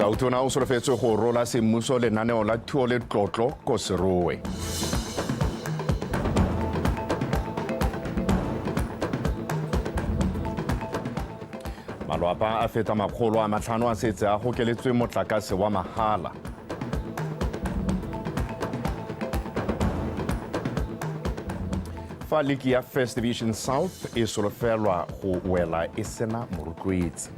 Tautona o solofetswe go rola semmuso lenaneo la thuo le tlotlo ko Serowe. Malwapa a feta 500 a setse a gokeletswe motlakase wa mahala. Fa liki ya First Division South e solofelwa go wela e sena morotloetsi.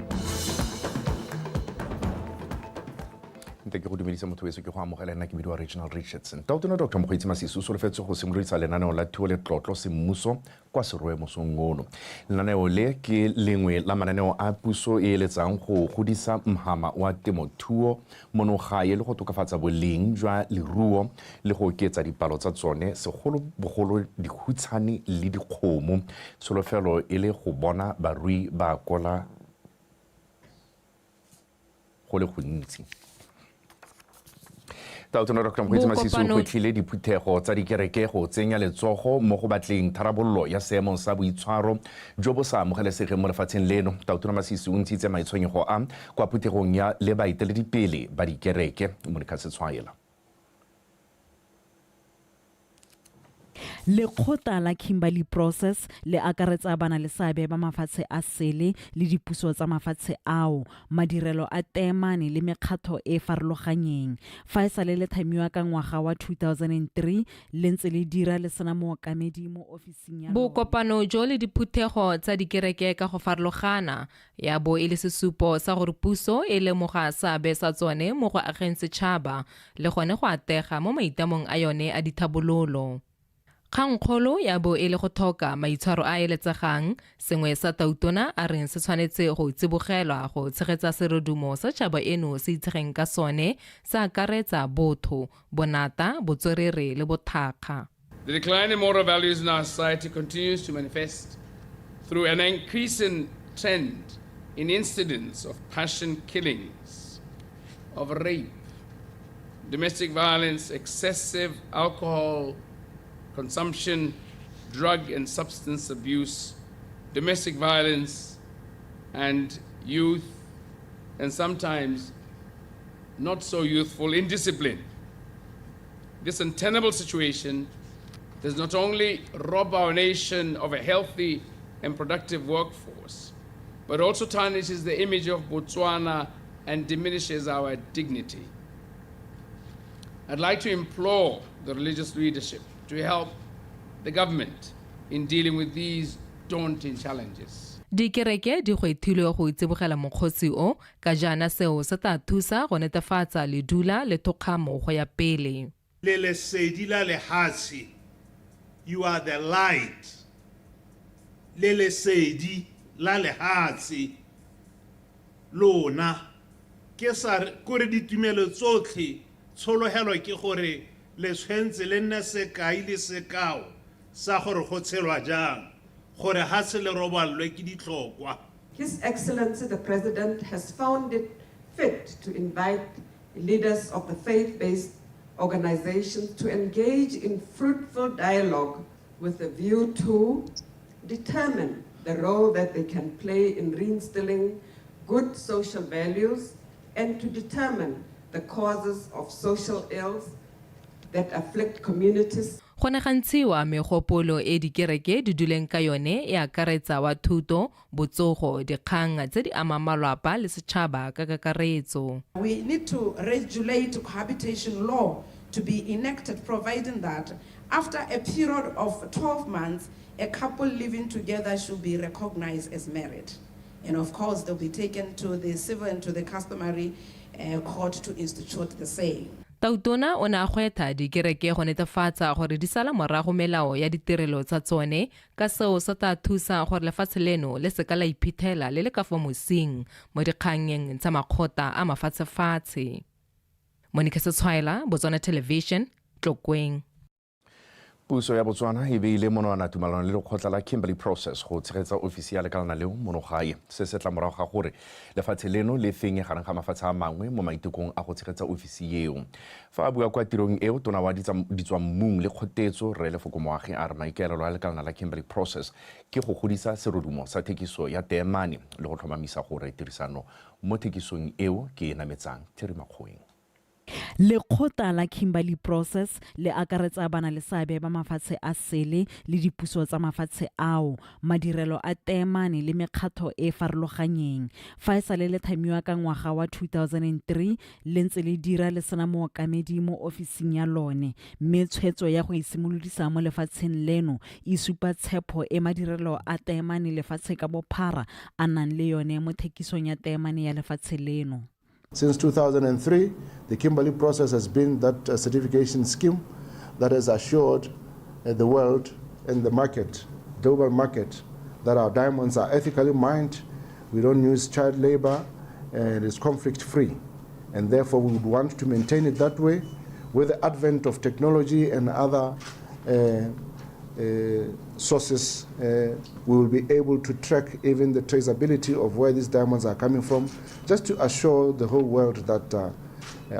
Nte ke go dumedisa motho weso, ke go amogela nna ke bidiwa Regional Richardson. Tautona Dr Mokgweetsi Masisi o solofetse go simolodisa lenaneo la thuo le tlotlo semmuso kwa Serowe mosong ono. Lenaneo le ke lengwe la mananeo a puso e eletsang go godisa mhama wa temothuo mono gae le go tokafatsa boleng jwa leruo le go oketsa dipalo tsa tsone, segolobogolo dihutshane le dikgomo. Tsholofelo e le go bona barui ba kola go le gontsi. Tautona Dr Mokgweetsi Masisi o gwetlhile diphuthego tsa dikereke go tsenya letsogo mo go batleng tharabololo ya seemo sa boitshwaro jo bo sa amogelesegeng mo lefatsheng leno. Tautona Masisi o ntshitse maitshwenyego a kwa phuthegong ya le baeteledipele ba dikereke. Monica Setshwaela. Lekgotla la Kimberley Process le akaretsa banaleseabe ba mafatshe a sele le dipuso tsa mafatshe ao, madirelo a teemane le mekgatho e e farologanyeng. Fa e sale le thamiwa ka ngwaga wa 2003, le ntse le dira le sena mookamedi mo ofising ya lone. Bokopano jo le diphuthego tsa dikereke ka go farologana ya bo e le sesupo sa gore puso e lemoga seabe sa tsone mo go ageng setšhaba le gone go atega mo maitamong a yone a dithabololo. Kgangkgolo ya bo e le go thoka maitshwaro a a eletsegang, sengwe sa Tautona a reng se tshwanetse go tsibogelwa go tshegetsa serodumo se tšhaba eno se itsegeng ka sone se akaretsa botho, bonata, botswerere le bothakga. The decline in moral values in our society continues to manifest through an increasing trend in incidents of passion killings, of rape, domestic violence, excessive alcohol consumption, drug and substance abuse, domestic violence, and youth, and sometimes not so youthful indiscipline. This untenable situation does not only rob our nation of a healthy and productive workforce, but also tarnishes the image of Botswana and diminishes our dignity. I'd like to implore the religious leadership to help the government in dealing with these daunting challenges. Dikereke di gwethilwe go tsibogela mokgosi o, ka jaana seo se tla thusa go netefatsa ledula le thokgamo go ya pele. Le lesedi la lehatshe, You are the light. Le lesedi la lehatshe, lona. Ke sa re, kore ditumelo tsotlhe, tshologelo ke gore le tshwentse le nne sekai le sekao sa gore go tshelwa jang, gore hatshe le roballwe ke ditlhokwa. His Excellency the President has found it fit to invite leaders of the faith-based organizations to engage in fruitful dialogue with a view to determine the role that they can play in reinstilling good social values and to determine the causes of social ills that afflict communities. Go ne ga ntshiwa megopolo e dikereke di duleng ka yone e akaretsa wa thuto, botsogo, dikgang tse di amang malwapa le setšhaba ka kakaretso. We need to regulate cohabitation law to be enacted providing that after a period of 12 months, a couple living together should be recognized as married. And of course, they'll be taken to the civil and to the customary uh, court to institute the same. Tautona o ne a gwetha dikereke go netefatsa gore di sala morago melao ya ditirelo tsa tsone ka seo se tla thusa gore lefatshe leno le seka la iphithela le le ka fa mosing mo dikgannyeng tsa makgotla a mafatshefatshe. Monica Setshwaela, Botswana Television, Tlokweng. Puso ya Botswana e beile monwana tumalano le lekgotla la Kimberley Process go tshegetsa ofisi ya lekalana leo mono gae. Se se tla morago ga gore lefatshe leno le fenye gareng ga mafatshe a mangwe mo maitekong a go tshegetsa ofisi eo. Fa a bua kwa tirong eo, tona wa ditswammung le kgotetso Rre Lefoko Moagi a re maikaelelo a lekalana la Kimberley Process ke go godisa serodumo sa thekiso ya teemane le go tlhomamisa gore tirisano mo thekisong eo ke e nametsang. Terry Makgoeng. Lekgotla la Kimberley Process le akaretsa banaleseabe ba mafatshe a sele le dipuso tsa mafatshe ao, madirelo a teemane le mekgatho e e farologanyeng. Fa e sale le thamiwa ka ngwaga wa 2003, le ntse le dira le sena mookamedi mo ofising ya lone, mme tshwetso ya go e simolodisa mo lefatsheng leno e supa tshepho e madirelo a teemane lefatshe ka bophara a nang le yone mo thekisong ya teemane ya lefatshe leno. Since 2003, the Kimberley Process has been that certification scheme that has assured the world and the market, global market, that our diamonds are ethically mined, we don't use child labor, and it's conflict-free. And therefore, we would want to maintain it that way. With the advent of technology and other sources, we will be able to track even the traceability of where these diamonds are coming from, just to assure the whole world that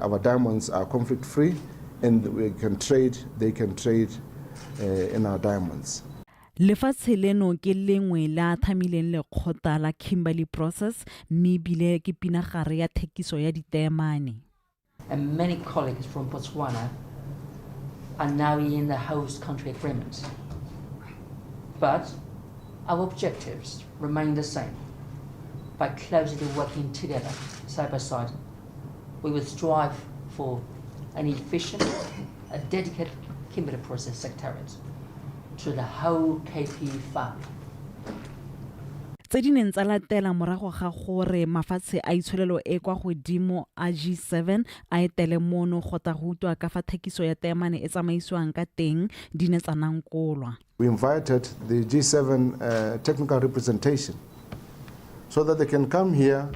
our diamonds are conflict-free and we can trade, they can trade in our diamonds. Lefatshe leno ke lengwe la thamileng lekgotla la Kimberley Process mme ebile ke pinagare ya thekiso ya diteemane. And many colleagues from Botswana are now in the host country agreement. But our objectives remain the same. By closely working together, side by side, we will strive for an efficient, a dedicated Kimberley Process Secretariat to the whole KP family. Tse di neng tsa latela morago ga gore mafatshe a itsholelo e kwa godimo a G7 a etele mono go tla go utlwa ka fa thekiso ya teemane e tsamaisiwang ka teng di ne tsa nankolwa. We invited the G7 technical representation so that they can come here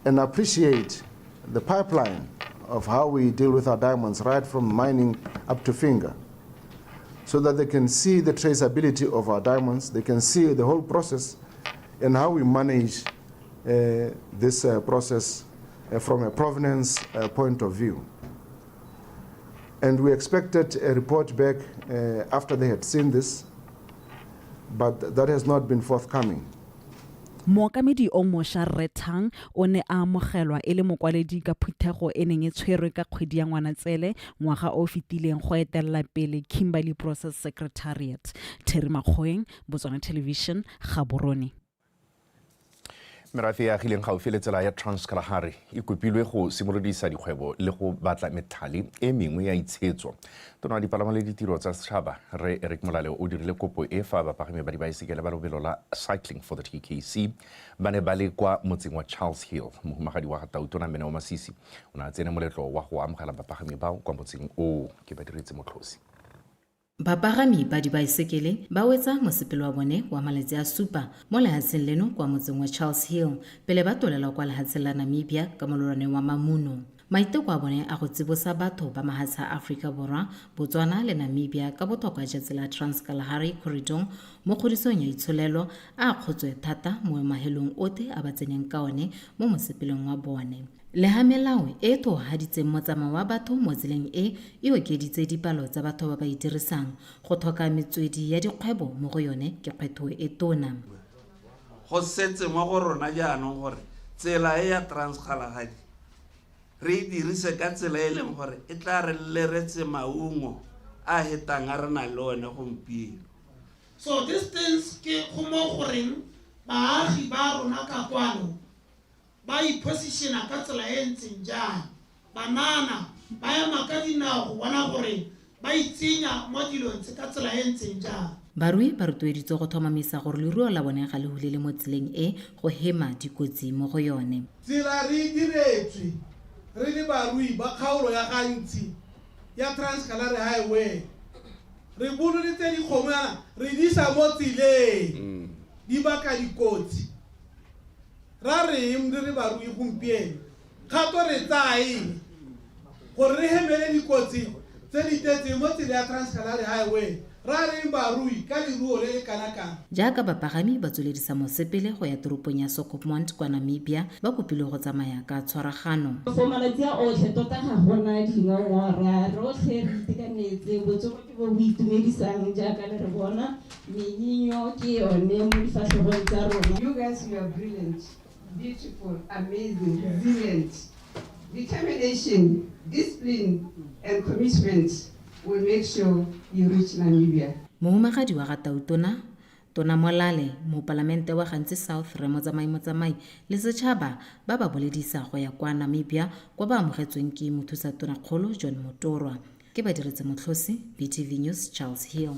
and appreciate the pipeline of how we deal with our diamonds, right from mining up to finger, so that they can see the traceability of our diamonds, they can see the whole process and how we manage this process from a provenance point of view. And we expected a report back after they had seen this, but that has not been forthcoming. Mookamedi o mošwa Rre Tang o ne a amogelwa e le mokwaledi ka phuthego e neng e tshwerwe ka kgwedi ya Ngwanatsele ngwaga o o fetileng go etelela pele Kimberley Process Secretariat. Terry Makgoeng, Botswana Television, Gaborone. Merafe e agileng gaufi le tsela ya Transkalahari e kopilwe go simolodisa dikgwebo le go batla methale e mengwe ya itshetso. Tona wa dipalamo le ditiro tsa setšhaba Rre Eric Molale o dirile kopo e fa bapagami ba dibaesekele ba lobelo la Cycling for the TKC ba ne ba le kwa motseng wa Charles Hill. Mohumagadi wa ga Tautona Mene wa Masisi o ne a tsene moletlo wa go amogela bapagami bao kwa motseng oo ke ba diretse motlhosi. Bapagami ba dibaesekele ba wetsa mosepele wa bone wa malatsi a supa mo lehatsheng leno kwa motseng wa Charles Hill pele ba tolela kwa lehatsheng la Namibia ka mololwaneng wa Mamuno. Maiteko a bone a go tsibosa batho ba mahatshe a Aforika Borwa, Botswana le Namibia ka botlhokwa jwa tsela Trans-Kalahari Corridor mo kgodisong ya itsholelo a kgotswe thata mo mahelong otlhe a ba tseneng ka one mo mosepeleng wa bone. Le ha melao e e thohaditseng motsamao wa batho mo tseleng e e okeditse dipalo tsa batho ba ba e dirisang, go tlhoka metswedi ya dikgwebo mo go yone ke kgwetho e tona. Go setse mo go rona jaanong gore tsela e ya Trans-Kalahari re e dirise ka tsela e leng gore e tla re leretse maungo a hetang a re nang le one gompieno. So these things ke go mo goreng baagi ba rona ka kwano ba ipositiona ka tsela e ntseng jang, banana ba ema ka dinao go bona gore ba itsenya mo dilong tse ka tsela e ntseng jang. Barui ba rotloeditswe go tlhomamisa gore leruo la bone ga le hulele mo tseleng e go hema dikotsi mo go yone. Tsela re e diretswe re le barui ba kgaolo ya Gantsi ya Trans-Kalahari Highway. Re boloditse dikgomo yana re di isa mo tseleng, di baka dikotsi. Ra reng re re barui gompieno, kgato re tsaya eng gore re hemele dikotsi tse di tletseng mo tsela ya Transkalahari Highway ra reng barui ka leruo le le kana kang. Jaaka bapagami ba tsweledisa mosepele go ya toropong ya Swakopmund kwa Namibia, ba kopilwe go tsamaya ka tshwaragano. For malatsi a otlhe tota ga gona dingongora, rotlhe re itekanetse, botsogo ke bo bo itumedisang jaaka le re bona, menyinyo ke yone mo difatlhegong tsa rona. You guys, you are brilliant, beautiful, amazing, resilient. Determination, discipline and commitment will make sure you reach Namibia. Mohumagadi wa ga Tautona, Tona Molale, Mopalamente wa Gantsi South Rre Motsamai Motsamai le setšhaba ba ba boledisa go ya kwa Namibia kwa ba amogetsweng ke Mothusa Tonakgolo John Motorwa. Ke Badiretse Motlhosi, BTV News, Charles Hill.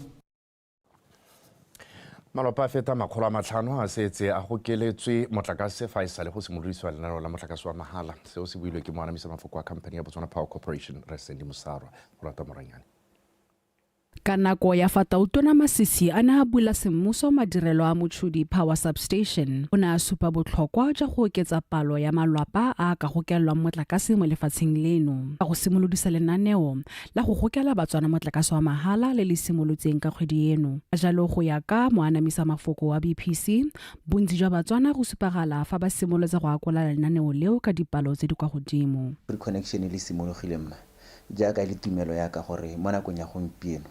Malapa a feta 500 a setse a gokeletswe motlakase fa e sale go simolodisiwa lenaneo la motlakase wa mahala. Seo se builwe ke moanamisa mafoko wa khamphani ya Botswana Power Corporation Rre Sandy Mosarwa. Go rata Moranyane. Ka nako ya fa Tautona Masisi a ne a bula semmuso madirelo a Mochudi Power Substation, o ne a supa botlhokwa jwa go oketsa palo ya malwapa a a ka gokelelwang motlakase mo lefatsheng leno ka go simolodisa lenaneo la go gokela Batswana motlakase wa mahala le le simolotseng ka kgwedi eno. Ka jalo go ya ka moanamisa mafoko wa BPC, bontsi jwa Batswana go supagala fa ba simolotse go akola lenaneo leo ka dipalo tse di kwa godimo. Free connection le simologile mma, jaaka e le tumelo ya ka gore mo nakong ya gompieno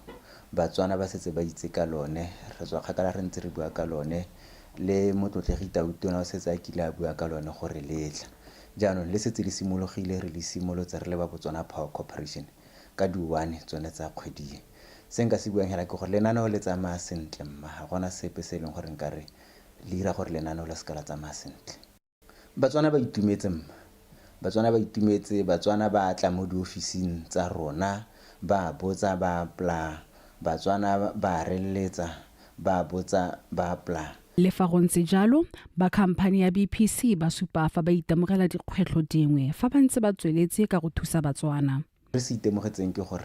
Batswana ba setse ba itse ka lone, re tswa kgakala re ntse re bua ka lone, le motlotlegi Tautona o setse a kile a bua ka lone gore le tla. Jaanong le setse le simologile, re le simolotse re le ba Botswana Power Corporation ka di 1 tsone tsa kgwedi e. Se nka se buang hela ke gore lenaneo le tsamaya sentle mma, ga gona sepe se e leng gore nkare le ira gore lenaneo le seka la tsamaya sentle. Batswana ba itumetse mma, Batswana ba itumetse, Batswana ba tla mo diofising tsa rona ba botsa ba apply, Batswana ba reletsa ba botsa ba apply. Le fa go ntse jalo, ba khamphani ya BPC ba supa fa ba itemogela dikgwetlho dingwe fa ba ntse ba tsweletse ka go thusa Batswana. Re se itemogetseng ke gore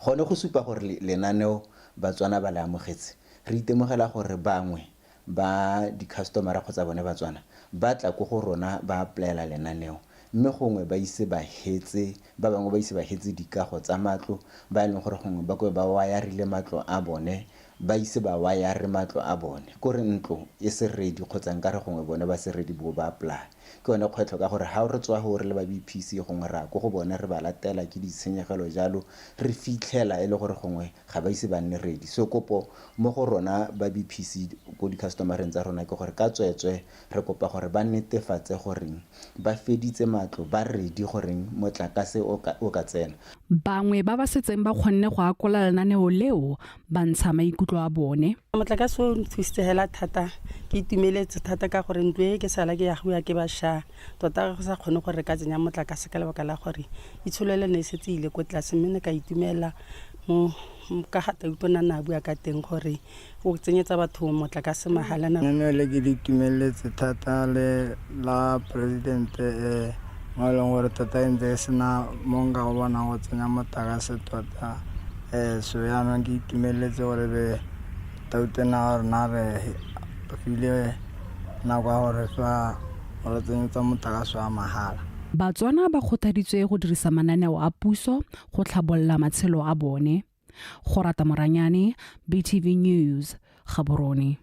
gone go supa gore lenaneo Batswana ba le amogetse, re itemogela gore bangwe ba di-customer-a kgotsa bone Batswana ba tla ko go rona ba apply-ela lenaneo mme gongwe ba ise ba hetse, ba bangwe ba ise ba hetse dikago tsa matlo, ba e leng gore gongwe ba ko ba wire-rile matlo a bone, ba ise ba wire matlo a bone. Kore ntlo e se ready kgotsa nkare gongwe bone ba se ready bo ba apply. Ke yone kgwetlho ka gore ha re tswa go re le ba BPC gongwe ra ko go bone re ba latela ke ditshenyegelo jalo, re fitlhela e le gore gongwe ga ba ise ba nne ready. So kopo mo go rona ba BPC ko di-customer-eng tsa rona ke gore ka tsweetswe re kopa gore ba netefatse goreng ba feditse matlo, ba ready goreng motlakase o ka tsena. Bangwe ba ba setseng ba kgonne go akola lenaneo leo ba ntsha maikutlo a bone. Motlakase o nthusitse hela thata, ke itumeletse thata ka gore ntlo e ke sala ke agiwa ke bašwa, tota go sa kgone gore re ka tsenya motlakase ka lebaka la gore itsholelo ne e setse ile ko tlase, mme ne ka itumela mo ka ga Tautona ne a bua ka teng gore o tsenyetsa batho motlakase mahala. Lenaneo le ke le itumeletse thata le la presidente mo e leng gore tota e ntse e sena mo nka go bonang go tsenya motlakase tota. So yaanong ke itumeletse gore be Tautona wa rona re file nako ya gore fa re tsenyetsa motlakase wa mahala. Batswana ba kgothaditswe go dirisa mananeo a puso go tlhabolola matshelo a bone. Go rata Moranyane, BTV News, Gaborone.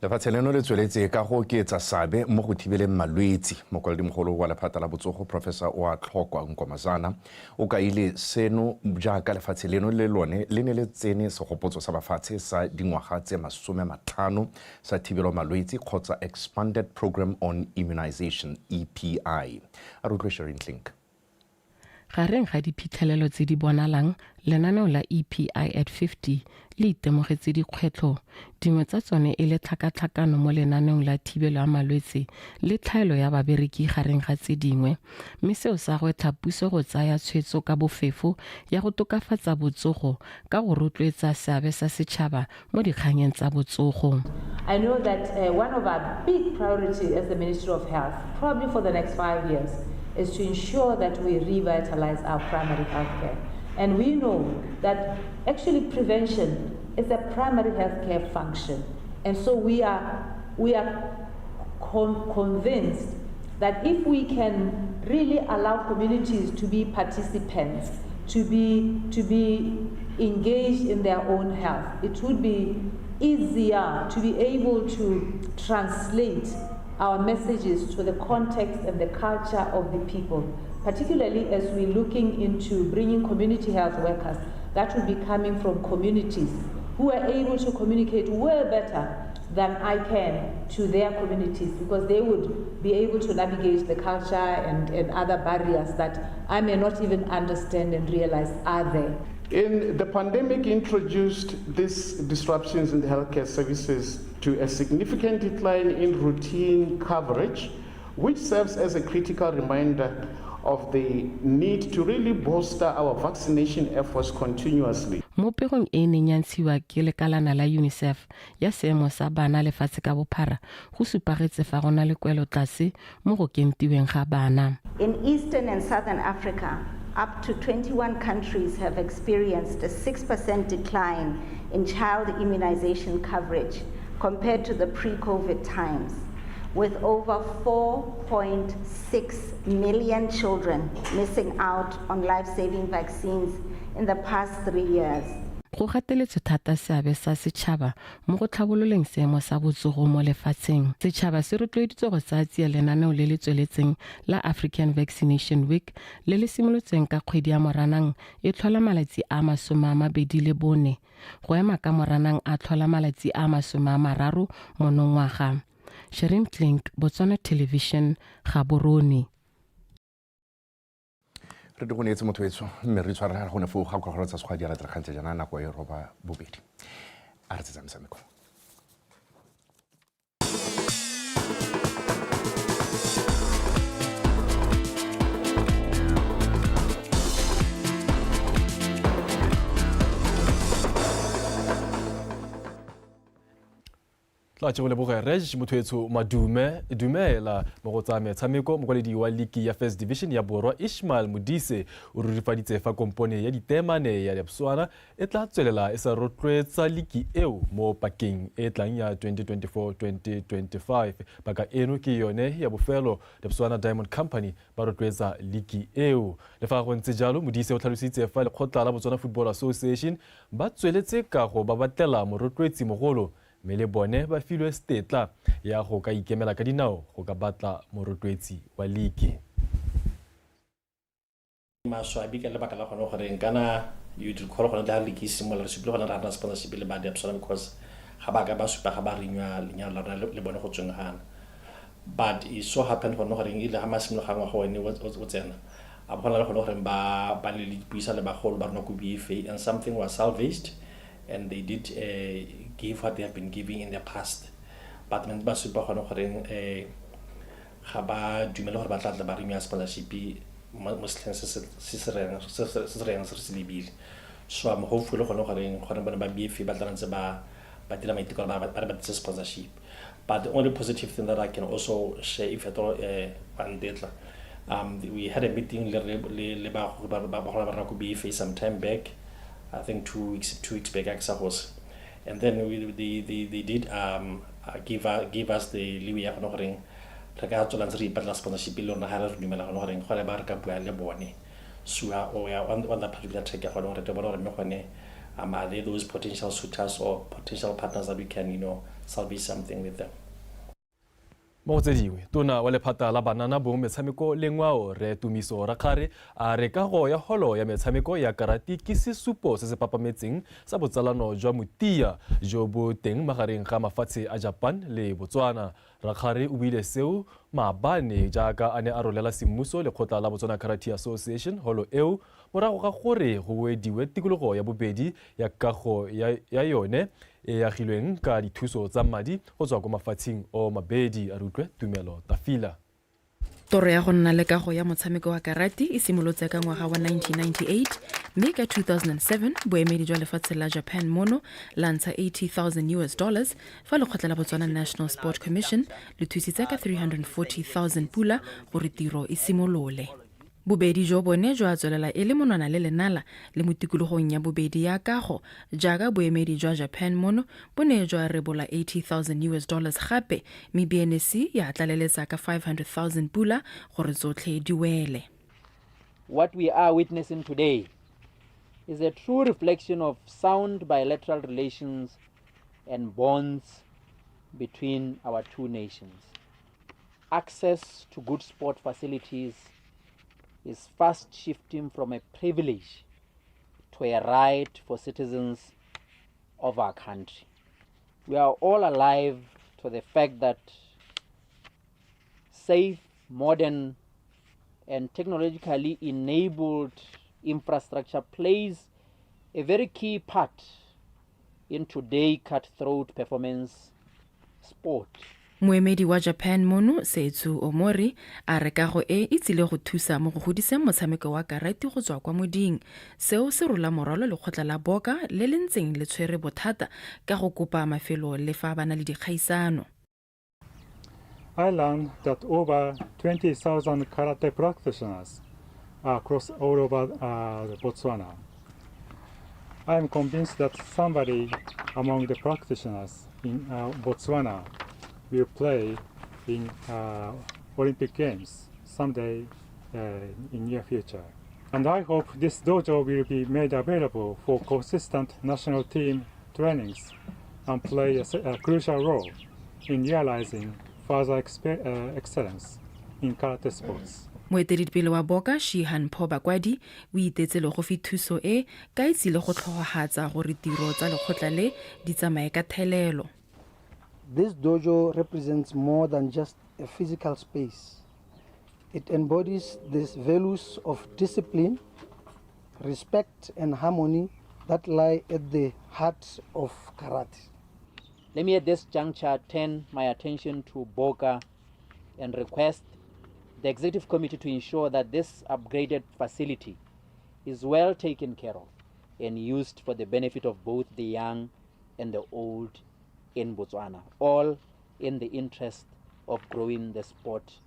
Lefatshe leno le tsweletse ka go oketsa seabe mo go thibeleng malwetsi. Mokwaledi-mogolo wa lephata la botsogo Professor Oatlhokwa Nkomazana o kaile seno jaaka lefatshe leno le lone le ne le tsene segopotso sa mafatshe sa dingwaga tse 50 sa thibelo malwetsi kgotsa Expanded Program on Immunization EPI. A re utlwe Sherin Klink. Gareng ga diphitlhelelo tse di bonalang, lenaneo la EPI at 50 le itemogetse dikgwetlho, dingwe tsa tsone e le tlhakatlhakano mo lenaneong la thibelo ya malwetse le tlhaelo ya babereki gareng ga tse dingwe, mme seo sa gwetlha puso go tsaya tshwetso ka bofefo ya go tokafatsa botsogo ka go rotloetsa seabe sa setšhaba mo dikganyeng tsa botsogo. I know that one of our big priorities as the Ministry of Health, probably for the next 5 years, is to ensure that we revitalize our primary health care. And we know that actually prevention is a primary health care function. And so we are convinced that if we can really allow communities to be participants, to be, to be engaged in their own health. It would be easier to be able to translate our messages to the context and the culture of the people, particularly as we're looking into bringing community health workers that will be coming from communities who are able to communicate way better than I can to their communities because they would be able to navigate the culture and, and other barriers that I may not even understand and realize are there. In the pandemic introduced these disruptions in the healthcare services to a significant decline in routine coverage, which serves as a critical reminder of the need to really bolster our vaccination efforts continuously. Mo pegong e e neng ya ntshiwa ke lekalana la UNICEF ya seemo sa bana lefatshe ka bophara go supagetse fa go na le kwelotlase mo go kentiweng ga bana. In Eastern and Southern Africa, up to 21 countries have experienced a 6% decline in child immunization coverage compared to the pre-COVID times, with over 4.6 million children missing out on life-saving vaccines in the past three years. Go gateletswe thata seabe sa setšhaba mo go tlhabololeng seemo sa botsogo mo lefatsheng. Setšhaba se rotloeditswe go tsaya tsia lenaneo le le tsweletseng la African Vaccination Week le le simolotsweng ka kgwedi ya Moranang e tlhola malatsi a 24 go ema ka Moranang a tlhola malatsi a 30 monongwaga. Sherin Klink, Botswana Television, Gaborone. Re di go neetse motho etsho mme re tshwarela gone foo ga kgogelo tsa sekgwa di latela kgantse jaana nako e roba bobedi a re tsetsa metshameko. Tla tše go leboge Reg Mothoetsho Madume dumela mo go tsa metshameko. Mokwaledi wa liki ya First Division ya Borwa Ishmael Modise o rurifaditse fa kompone ya diteemane ya Debswana e tla tswelela e sa rotloetsa liki eo mo pakeng e tlang ya 2024-2025. Paka eno ke yone ya bofelo Debswana Diamond Company ba rotloetsa liki eo. Le fa go ntse jalo, Modise o tlhalositse fa lekgotla la Botswana Football Association ba tsweletse ka go ba batlela morotloetsi mogolo mme le bone ba filwe stetla ya go ka ikemela ka dinao go ka batla morotloetsi wa liki. Maswabi ka lebaka la gone gore kana you recall gone la liki simolola re supile gone ra rena sponsorship le ba Debswana because ga ba ka ba supa ga ba renewa lenyalo la rona le bone go tsweng gana. But it so happened gone gore ile ga masimologa ga ngwaga one o tsena a bo gona le gone gore ba ba le dipuisano le bagolo ba rona ko BFA and something was salvaged and they did give what they have been giving in the past, but ntse ba supa gone goreng ga ba dumele gore ba tla tla ba renewa sponsorship mo setlheng se se reng se re se lebile. So I'm hopeful gone goreng gone bone ba BFA ba tla ntse ba ba dira maiteko ba re ba tsise sponsorship. But the only positive thing that I can also share, if at all ba ntetla, we had a meeting le ba ba ba ba ko BFA some time back, I think 2 weeks back, and then they did give us the leeway ya gone goreng re ka tswela ntse re ipatlela sponsorship le rona ga re dumela gone goreng gore ba re ka bua le bone. So we are on that particular track ya gone gore re bone gore mme gone are they those potential suitors or potential partners that we can, you know, salvage something with them. Mo go tse dingwe, tona wa lephata la banana bong metshameko le ngwao re Tumiso Rakgare a re kago ya holo ya metshameko ya karate ke sesupo se se papametseng sa botsalano jwa motia jo bo teng magareng ga mafatshe a Japan le Botswana. Rakgare o buile seo maabane jaaka a ne a rolela semmuso lekgotla la Botswana Karate Association holo eo morago ga gore go boediwe tikologo ya bobedi ya kago ya yone e agilweng ka dithuso tsa madi go tswa ko mafatsheng o mabedi. A re utlwe Tumelo Tafila. Toro ya go nna le kago ya motshameko wa karate e simolotse ka ngwaga wa 1998 mme ka 2007 boemedi jwa lefatshe la Japan mono la ntsha 80,000 US dollars fa lekgotla la Botswana National Sport Commission le thusitse ka 340,000 pula gore tiro e simolole. Bobedi jo bone jwa tswelela e le monwana le lenala le mo tikologong ya bobedi ya kago jaaka boemedi jwa Japan mono bo ne jwa rebola 80,000 US dollars gape mme BNSC ya tlaleletsa ka 500,000 pula gore tsotlhe di wele. What we are witnessing today is a true reflection of sound bilateral relations and bonds between our two nations. Access to good sport facilities is fast shifting from a privilege to a right for citizens of our country. We are all alive to the fact that safe, modern, and technologically enabled infrastructure plays a very key part in today's cutthroat performance sport. Moemedi wa Japan mono, Setsu Omori, a re kago e e tsile go thusa mo go godiseng motshameko wa karate go tswa kwa moding. Seo se rola morwalo lekgotla la Boka le le ntseng le tshwere bothata ka go kopa mafelo le fa ba na le dikgaisano. I learned that over 20,000 karate practitioners across all over Botswana. I am convinced that somebody among the practitioners in Botswana will play in Olympic Games someday in near future. And I hope this dojo will be made available for consistent national team trainings and play a crucial role in realizing further excellence in karate sports. Moeteledipele wa Boka, Shihan Pho Bakwadi, o itetse le go fe thuso e ka e tsile go tlhogogatsa gore tiro tsa lekgotla le di tsamaye ka thelelo. This dojo represents more than just a physical space. It embodies the values of discipline, respect, and harmony that lie at the heart of karate. Let me at this juncture turn my attention to Boka and request the Executive Committee to ensure that this upgraded facility is well taken care of and used for the benefit of both the young and the old in Botswana, all in the interest of growing the sport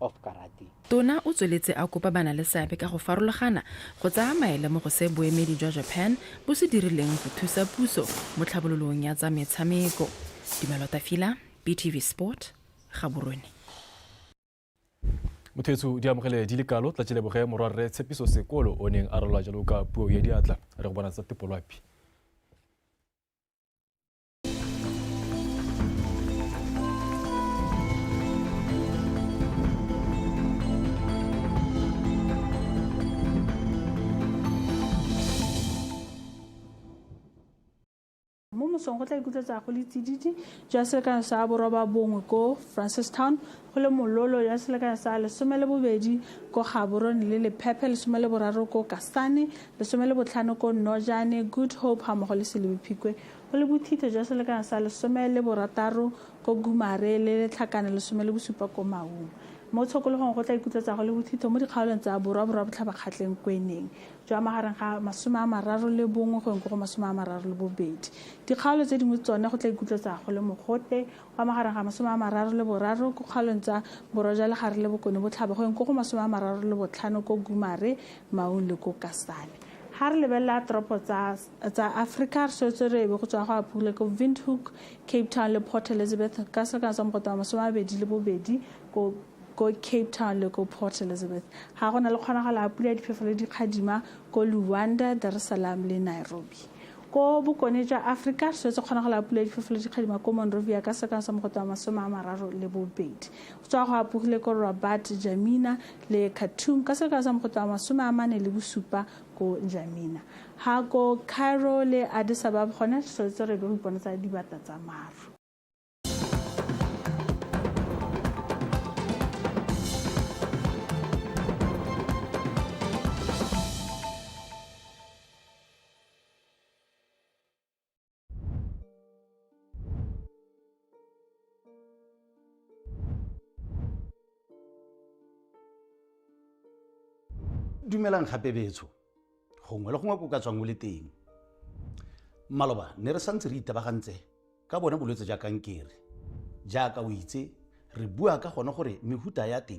of karate. Tona o tsweletse a kopa bana le seabe ka go farologana go tsaya maele mo go se boemedi jwa Japan bo se dirileng go thusa puso mo tlhabololong ya tsa metshameko. Dumelo Tafila, BTV Sport, Gaborone. Motho di amogele di le kalo tla leboge morwarre Tshepiso Sekolo o neng a rolwa jalo ka puo ya diatla re go bona tsa tepolwapi. Mo mosong go tla ikutlwetsa go le tsididi jwa selekanyo sa 9 ko Francistown, go le mololo jwa selekanyo sa 12 ko Gaborone le Lephephe, 13 ko Kasane, 15 ko Nojane, Good Hope ga mmogo le Selebi Phikwe, go le bothitho jwa selekanyo sa 16 ko Gumare le Letlhakane, 17 ko Maung. Mo tshokologong go tla ikutlwetsa go le bothitho mo dikgaolong tsa Borwa, Borwa Botlhaba, Kgatleng, Kweneng jwa magareng ga 31 go yeng ko go 32. Dikgaolo tse dingwe tsone go tla ikutlwetsa go le mogote wa magareng ga 33 ko kgaolong tsa Borwa jwa Legare le Bokone Botlhaba go yeng ko go 35 ko Gumare, Maung le ko Kasane. Ha re lebelela toropo tsa Africa, re swetse re be go tswa go a phule ko Windhoek, Cape Town le Port Elizabeth ka selekanyo sa mogote wa 22 ko Cape Town le ko Port Elizabeth. Ha gona le kgonagalo ya pula ya diphefo le dikgadima ko Luanda, Dar es Salaam le Nairobi. Ko bokone jwa Africa re swetse kgonagalo ya pula ya diphefo le dikgadima ko Monrovia ka selekanyo sa mogote wa 32. Go tswa go apogile ko Rabat, N'Djamena le Khartoum ka selekanyo sa mogote wa 47 ko N'Djamena. Ha ko Cairo le Addis Ababa gone re swetse re be go iponatsa dibata tsa maru. Dumelang gape betsho, gongwe le gongwe ko ka tswang o le teng. Maloba ne re santse re itebagantse ka bone bolwetse jwa kankere. Jaaka o itse, re bua ka gone gore mehuta ya teng